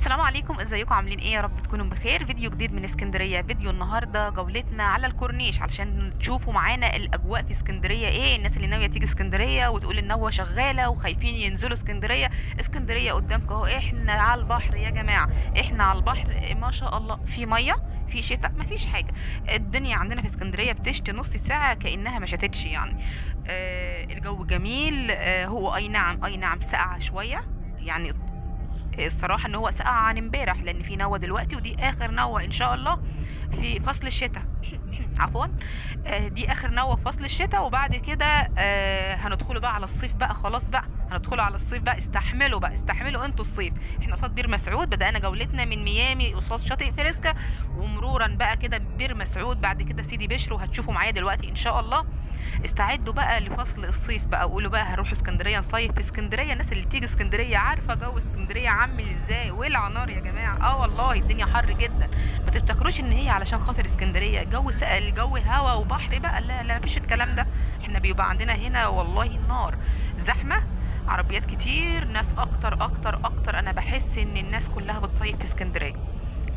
السلام عليكم، ازيكم عاملين ايه؟ يا رب تكونوا بخير. فيديو جديد من اسكندرية. فيديو النهارده جولتنا على الكورنيش علشان تشوفوا معانا الاجواء في اسكندرية ايه. الناس اللي ناوية تيجي اسكندرية وتقول النوه شغالة وخايفين ينزلوا اسكندرية، اسكندرية قدامكم اهو. احنا على البحر يا جماعة، احنا على البحر ما شاء الله، في مية، في شتاء، مفيش حاجة. الدنيا عندنا في اسكندرية بتشتي نص ساعة كانها ما شتتش يعني. الجو جميل. هو اي نعم اي نعم ساقعه شوية يعني، الصراحة ان هو سقع عن امبارح لان في نوى دلوقتي، ودي اخر نوى ان شاء الله في فصل الشتاء. عفوا، دي اخر نوى في فصل الشتاء، وبعد كده هندخله بقى على الصيف بقى. خلاص بقى هندخله على الصيف بقى، استحملوا بقى، استحملوا انتوا الصيف. احنا قصاد بير مسعود، بدأنا جولتنا من ميامي قصاد شاطئ فريسكا، ومرورا بقى كده بير مسعود، بعد كده سيدي بشر، وهتشوفوا معايا دلوقتي ان شاء الله. استعدوا بقى لفصل الصيف بقى، قولوا بقى هنروح اسكندرية نصيف في اسكندرية. الناس اللي بتيجي اسكندرية عارفه جو اسكندرية عامل ازاي، ولع نار يا جماعة. والله الدنيا حر جدا، ما تفتكروش ان هي علشان خاطر اسكندرية الجو سقل، الجو هوا وبحر بقى، لا لا مفيش الكلام ده. احنا بيبقى عندنا هنا والله النار، زحمة، عربيات كتير، ناس اكتر اكتر اكتر. انا بحس ان الناس كلها بتصيف في اسكندرية،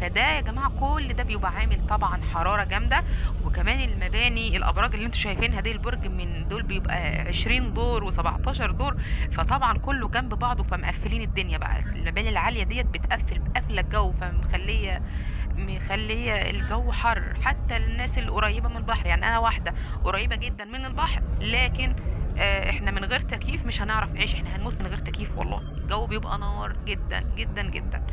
فده يا جماعة كل ده بيبقى عامل طبعا حرارة جامدة. وكمان المباني، الابراج اللي انتوا شايفينها دي، البرج من دول بيبقى 20 دور و17 دور، فطبعا كله جنب بعضه، فمقفلين الدنيا بقى. المباني العالية ديت بتقفل، قافله الجو، فمخليه مخليه الجو حر حتى الناس القريبة من البحر. يعني انا واحدة قريبه جدا من البحر، لكن احنا من غير تكييف مش هنعرف نعيش، احنا هنموت من غير تكييف والله، الجو بيبقى نار جدا جدا جدا.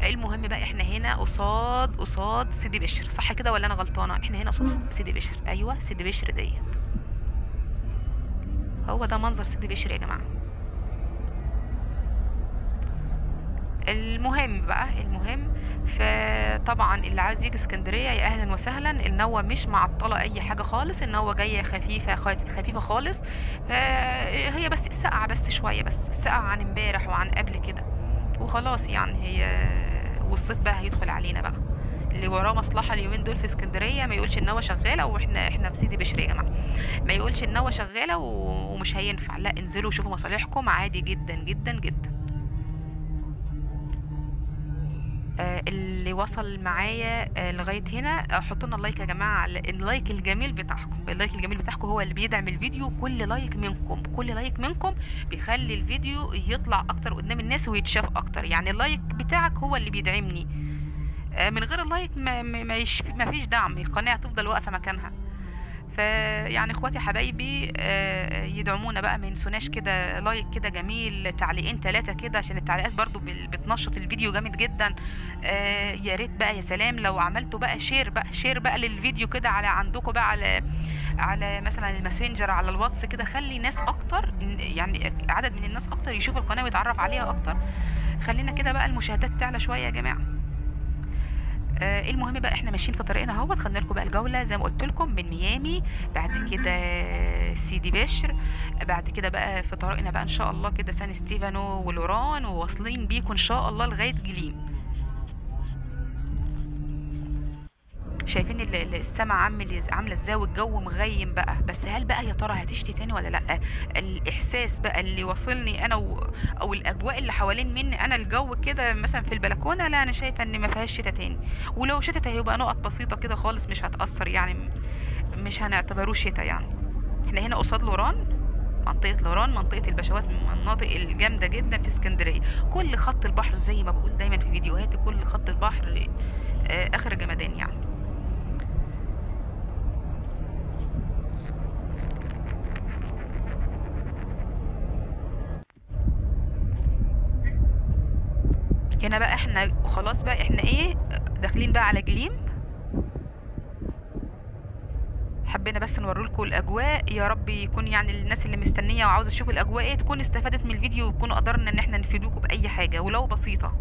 المهم بقى احنا هنا قصاد سيدي بشر، صح كده ولا انا غلطانة؟ احنا هنا قصاد سيدي بشر، ايوه سيدي بشر ديت، هو ده منظر سيدي بشر يا جماعة. المهم بقى، المهم فطبعا اللي عايز يجي اسكندرية يا اهلا وسهلا. النوة مش معطلة اي حاجة خالص، النوة جاية خفيفة خفيفة خالص، هي بس ساقعه بس شوية، بس ساقعه عن امبارح وعن قبل كده وخلاص يعني. هي والصيف بقى هيدخل علينا بقى، اللي وراه مصلحة اليومين دول في اسكندرية ما يقولش النوة شغالة، واحنا في سيدي بشر يا جماعة، ما يقولش النوة شغالة ومش هينفع، لا انزلوا شوفوا مصالحكم عادي جدا جدا جدا. اللي وصل معايا لغاية هنا حطوا لنا ال like يا جماعة، ال like الجميل بتاعكم، ال like الجميل بتاعكم هو اللي بيدعم الفيديو. كل like منكم، كل like منكم بيخلي الفيديو يطلع اكتر قدام الناس ويتشاف اكتر. يعني ال like بتاعك هو اللي بيدعمني، من غير ال like ما فيش دعم، القناة هتفضل واقفة مكانها. فيعني اخواتي حبايبي يدعمونا بقى، ما ينسوناش كده like كده جميل، تعليقين ثلاثة كده، عشان التعليقات برضو بتنشط الفيديو جامد جدا. يا ريت بقى، يا سلام لو عملتوا بقى share بقى، share بقى للفيديو كده على عندكم بقى، على مثلا الماسنجر، على الواتس كده، خلي ناس اكتر يعني عدد من الناس اكتر يشوف القناة ويتعرف عليها اكتر. خلينا كده بقى المشاهدات تعلى شوية يا جماعة. المهم بقى احنا ماشيين في طريقنا اهوت، خدنا لكم بقى الجولة زي ما قلت لكم من ميامي، بعد كده سيدي بشر، بعد كده بقى في طريقنا بقى ان شاء الله كده سان ستيفانو ولوران، وواصلين بيكم ان شاء الله لغاية جليم. شايفين السما عامله ازاي، والجو مغيم بقى. بس هل بقى يا ترى هتشتي تاني ولا لا؟ الاحساس بقى اللي وصلني انا او الاجواء اللي حوالين مني انا، الجو كده مثلا في البلكونه، لا انا شايفه ان ما فيهاش شتا تاني، ولو شتت هيبقى نقط بسيطة كده خالص، مش هتاثر يعني، مش هنعتبروه شتا يعني. احنا هنا قصاد لوران، منطقة لوران، منطقة البشوات، من المناطق الجامدة جدا في اسكندرية. كل خط البحر زي ما بقول دايما في فيديوهاتي، كل خط البحر اخر جمدان يعني. هنا بقى احنا خلاص بقى احنا ايه داخلين بقى على جليم. حبينا بس نوريلكم الاجواء، يا رب يكون يعني الناس اللي مستنيه وعاوزه تشوف الاجواء ايه تكون استفادت من الفيديو، ويكونوا قدرنا ان احنا نفيدوكم باي حاجة ولو بسيطة.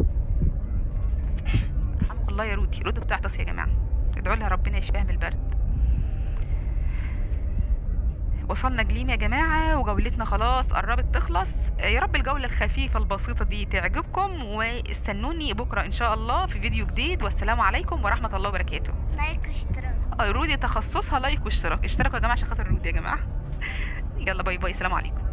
رحمك الله يا رودي، رودي بتعطس يا جماعة، ادعوا لها ربنا يشفيها من البرد. وصلنا جليم يا جماعة، وجولتنا خلاص قربت تخلص. يا رب الجولة الخفيفة البسيطة دي تعجبكم، واستنوني بكرة إن شاء الله في فيديو جديد. والسلام عليكم ورحمة الله وبركاته. like واشتراك. رودي تخصصها like واشتراك، اشتركوا يا جماعة عشان خاطر رودي يا جماعة. يلا bye bye، سلام عليكم.